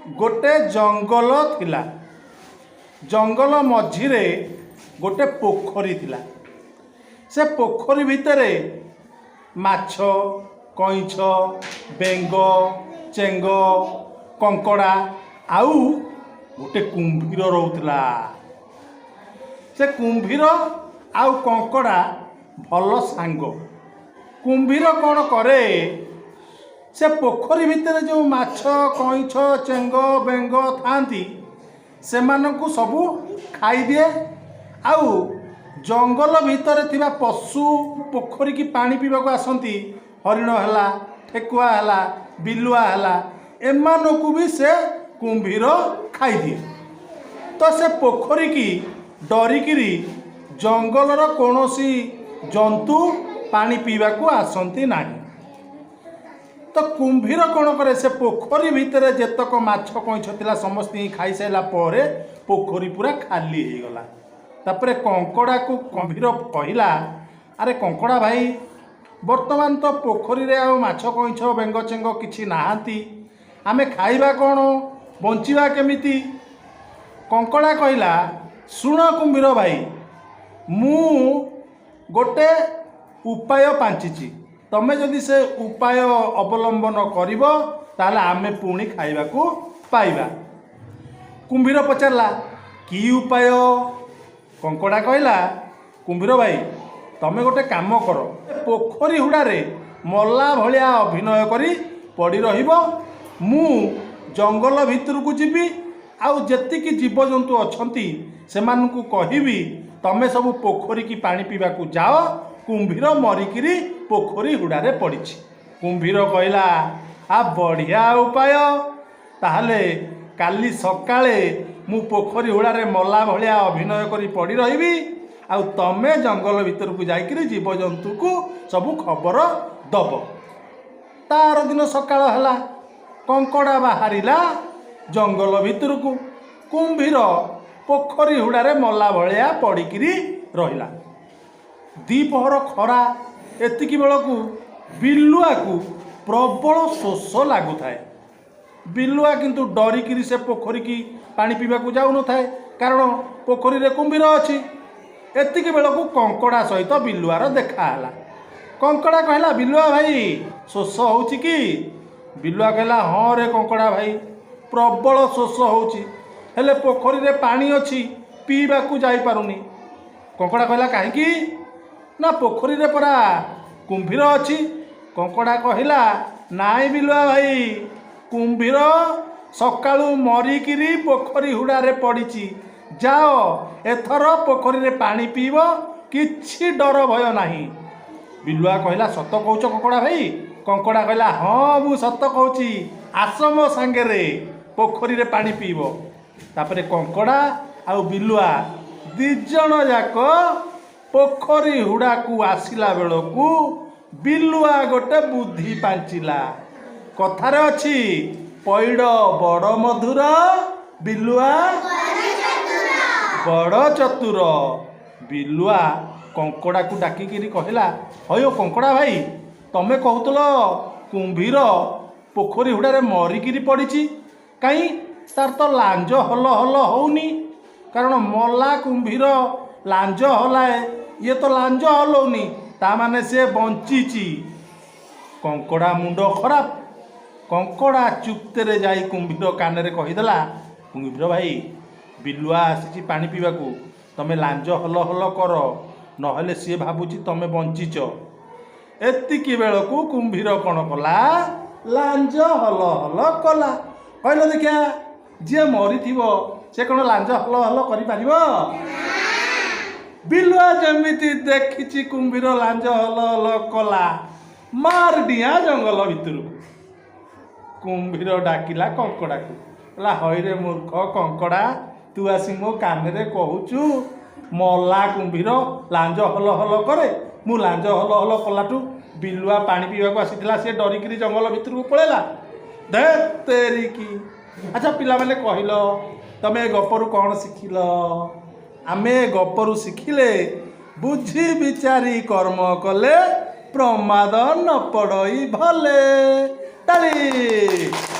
ଗୋଟେ ଜଙ୍ଗଲ ଥିଲା। ଜଙ୍ଗଲ ମଝିରେ ଗୋଟେ ପୋଖରୀ ଥିଲା। ସେ ପୋଖରୀ ଭିତରେ ମାଛ, କଇଁଛ, ବେଙ୍ଗ, ଚେଙ୍ଗ, କଙ୍କଡ଼ା ଆଉ ଗୋଟେ କୁମ୍ଭୀର ରହୁଥିଲା। ସେ କୁମ୍ଭୀର ଆଉ କଙ୍କଡ଼ା ଭଲ ସାଙ୍ଗ। କୁମ୍ଭୀର କ'ଣ କରେ? ସେ ପୋଖରୀ ଭିତରେ ଯେଉଁ ମାଛ, କଇଁଛ, ଚେଙ୍ଗ, ବେଙ୍ଗ ଥାଆନ୍ତି, ସେମାନଙ୍କୁ ସବୁ ଖାଇଦିଏ। ଆଉ ଜଙ୍ଗଲ ଭିତରେ ଥିବା ପଶୁ ପୋଖରୀକି ପାଣି ପିଇବାକୁ ଆସନ୍ତି, ହରିଣ ହେଲା, ଠେକୁଆ ହେଲା, ବିଲୁଆ ହେଲା, ଏମାନଙ୍କୁ ବି ସେ କୁମ୍ଭୀର ଖାଇଦିଏ। ତ ସେ ପୋଖରୀକି ଡରିକିରି ଜଙ୍ଗଲର କୌଣସି ଜନ୍ତୁ ପାଣି ପିଇବାକୁ ଆସନ୍ତି ନାହିଁ। ତ କୁମ୍ଭୀର କ'ଣ କରେ? ସେ ପୋଖରୀ ଭିତରେ ଯେତକ ମାଛ, କଇଁଛ ଥିଲା, ସମସ୍ତଙ୍କୁ ଖାଇସାରିଲା ପରେ ପୋଖରୀ ପୁରା ଖାଲି ହେଇଗଲା। ତାପରେ କଙ୍କଡ଼ାକୁ କୁମ୍ଭୀର କହିଲା, "ଆରେ କଙ୍କଡ଼ା ଭାଇ, ବର୍ତ୍ତମାନ ତ ପୋଖରୀରେ ଆଉ ମାଛ, କଇଁଛ, ବେଙ୍ଗ, ଚେଙ୍ଗ କିଛି ନାହାନ୍ତି। ଆମେ ଖାଇବା କ'ଣ? ବଞ୍ଚିବା କେମିତି?" କଙ୍କଡ଼ା କହିଲା, "ଶୁଣ କୁମ୍ଭୀର ଭାଇ, ମୁଁ ଗୋଟେ ଉପାୟ ପାଞ୍ଚିଛି। ତମେ ଯଦି ସେ ଉପାୟ ଅବଲମ୍ବନ କରିବ, ତାହେଲେ ଆମେ ପୁଣି ଖାଇବାକୁ ପାଇବା।" କୁମ୍ଭୀର ପଚାରିଲା, "କି ଉପାୟ?" କଙ୍କଡ଼ା କହିଲା, "କୁମ୍ଭୀର ଭାଇ, ତମେ ଗୋଟେ କାମ କର। ପୋଖରୀ ହୁଡ଼ାରେ ମଲା ଭଳିଆ ଅଭିନୟ କରି ପଡ଼ି ରହିବ। ମୁଁ ଜଙ୍ଗଲ ଭିତରକୁ ଯିବି ଆଉ ଯେତିକି ଜୀବଜନ୍ତୁ ଅଛନ୍ତି, ସେମାନଙ୍କୁ କହିବି, ତମେ ସବୁ ପୋଖରୀକି ପାଣି ପିଇବାକୁ ଯାଅ, କୁମ୍ଭୀର ମରିକିରି ପୋଖରୀ ହୁଡ଼ାରେ ପଡ଼ିଛି।" କୁମ୍ଭୀର କହିଲା, "ଆ ବଢ଼ିଆ ଉପାୟ। ତାହେଲେ କାଲି ସକାଳେ ମୁଁ ପୋଖରୀ ହୁଡ଼ାରେ ମଲା ଭଳିଆ ଅଭିନୟ କରି ପଡ଼ି ରହିବି ଆଉ ତମେ ଜଙ୍ଗଲ ଭିତରକୁ ଯାଇକିରି ଜୀବଜନ୍ତୁକୁ ସବୁ ଖବର ଦବ।" ତାର ଦିନ ସକାଳ ହେଲା। କଙ୍କଡ଼ା ବାହାରିଲା ଜଙ୍ଗଲ ଭିତରକୁ। କୁମ୍ଭୀର ପୋଖରୀ ହୁଡ଼ାରେ ମଲା ଭଳିଆ ପଡ଼ିକିରି ରହିଲା। ଦ୍ୱିପହର ଖରା। ଏତିକି ବେଳକୁ ବିଲୁଆକୁ ପ୍ରବଳ ଶୋଷ ଲାଗୁଥାଏ। ବିଲୁଆ କିନ୍ତୁ ଡରିକିରି ସେ ପୋଖରୀକି ପାଣି ପିଇବାକୁ ଯାଉନଥାଏ, କାରଣ ପୋଖରୀରେ କୁମ୍ଭୀର ଅଛି। ଏତିକି ବେଳକୁ କଙ୍କଡ଼ା ସହିତ ବିଲୁଆର ଦେଖା ହେଲା। କଙ୍କଡ଼ା କହିଲା, "ବିଲୁଆ ଭାଇ, ଶୋଷ ହେଉଛି କି?" ବିଲୁଆ କହିଲା, "ହଁ ରେ କଙ୍କଡ଼ା ଭାଇ, ପ୍ରବଳ ଶୋଷ ହେଉଛି। ହେଲେ ପୋଖରୀରେ ପାଣି ଅଛି, ପିଇବାକୁ ଯାଇପାରୁନି।" କଙ୍କଡ଼ା କହିଲା, "କାହିଁକି?" "ନା, ପୋଖରୀରେ ପରା କୁମ୍ଭୀର ଅଛି।" କଙ୍କଡ଼ା କହିଲା, "ନାଇଁ ବିଲୁଆ ଭାଇ, କୁମ୍ଭୀର ସକାଳୁ ମରିକିରି ପୋଖରୀ ହୁଡ଼ାରେ ପଡ଼ିଛି। ଯାଅ, ଏଥର ପୋଖରୀରେ ପାଣି ପିଇବ, କିଛି ଡର ଭୟ ନାହିଁ।" ବିଲୁଆ କହିଲା, "ସତ କହୁଛ କଙ୍କଡ଼ା ଭାଇ?" କଙ୍କଡ଼ା କହିଲା, "ହଁ, ମୁଁ ସତ କହୁଛି। ଆସ ମୋ ସାଙ୍ଗରେ, ପୋଖରୀରେ ପାଣି ପିଇବ।" ତାପରେ କଙ୍କଡ଼ା ଆଉ ବିଲୁଆ 2 ଜଣ ଯାକ ପୋଖରୀ ହୁଡ଼ାକୁ ଆସିଲା ବେଳକୁ ବିଲୁଆ ଗୋଟେ ବୁଦ୍ଧି ପାଞ୍ଚିଲା। କଥାରେ ଅଛି, ପଇଡ଼ ବଡ଼ ମଧୁର, ବିଲୁଆ ବଡ଼ ଚତୁର। ବିଲୁଆ କଙ୍କଡ଼ାକୁ ଡାକିକିରି କହିଲା, "ହଇଓ କଙ୍କଡ଼ା ଭାଇ, ତମେ କହୁଥିଲ କୁମ୍ଭୀର ପୋଖରୀ ହୁଡ଼ାରେ ମରିକିରି ପଡ଼ିଛି। କାହିଁ, ତାର ତ ଲାଞ୍ଜ ହଲ ହଲ ହଉନି। କାରଣ ମଲା କୁମ୍ଭୀର ଲାଞ୍ଜ ହଲାଏ, ଇଏ ତ ଲାଞ୍ଜ ହଲଉନି। ତା ମାନେ ସିଏ ବଞ୍ଚିଛି।" କଙ୍କଡ଼ା ମୁଣ୍ଡ ଖରାପ। କଙ୍କଡ଼ା ଚୁପ୍ତରେ ଯାଇ କୁମ୍ଭୀର କାନରେ କହିଦେଲା, "କୁମ୍ଭୀର ଭାଇ, ବିଲୁଆ ଆସିଛି ପାଣି ପିଇବାକୁ। ତମେ ଲାଞ୍ଜ ହଲ ହଲ କର, ନହେଲେ ସିଏ ଭାବୁଛି ତମେ ବଞ୍ଚିଛ।" ଏତିକି ବେଳକୁ କୁମ୍ଭୀର କ'ଣ କଲା? ଲାଞ୍ଜ ହଲ ହଲ କଲା। କହିଲ ଦେଖିଆ, ଯିଏ ମରିଥିବ ସେ କ'ଣ ଲାଞ୍ଜ ହଲ ହଲ କରିପାରିବ? ବିଲୁଆ ଯେମିତି ଦେଖିଛି କୁମ୍ଭୀର ଲାଞ୍ଜ ହଲ ହଲ କଲା, ମାର ଡିଆଁ ଜଙ୍ଗଲ ଭିତରକୁ। କୁମ୍ଭୀର ଡାକିଲା କଙ୍କଡ଼ାକୁ, କହିଲା, "ହଇରେ ମୂର୍ଖ କଙ୍କଡ଼ା, ତୁ ଆସି ମୋ କାନରେ କହୁଛୁ ମଲା କୁମ୍ଭୀର ଲାଞ୍ଜ ହଲ ହଲ କରେ। ମୁଁ ଲାଞ୍ଜ ହଲ ହଲ କଲାଠୁ ବିଲୁଆ ପାଣି ପିଇବାକୁ ଆସିଥିଲା, ସେ ଡରିକିରି ଜଙ୍ଗଲ ଭିତରକୁ ପଳେଇଲା। ଧେ ତେରିକି।" ଆଚ୍ଛା ପିଲାମାନେ, କହିଲ, ତମେ ଏ ଗପରୁ କ'ଣ ଶିଖିଲ? ଆମେ ଏ ଗପରୁ ଶିଖିଲେ, ବୁଝି ବିଚାରି କର୍ମ କଲେ ପ୍ରମାଦ ନ ପଡ଼ଇ ଭଲେ। ତାଳି।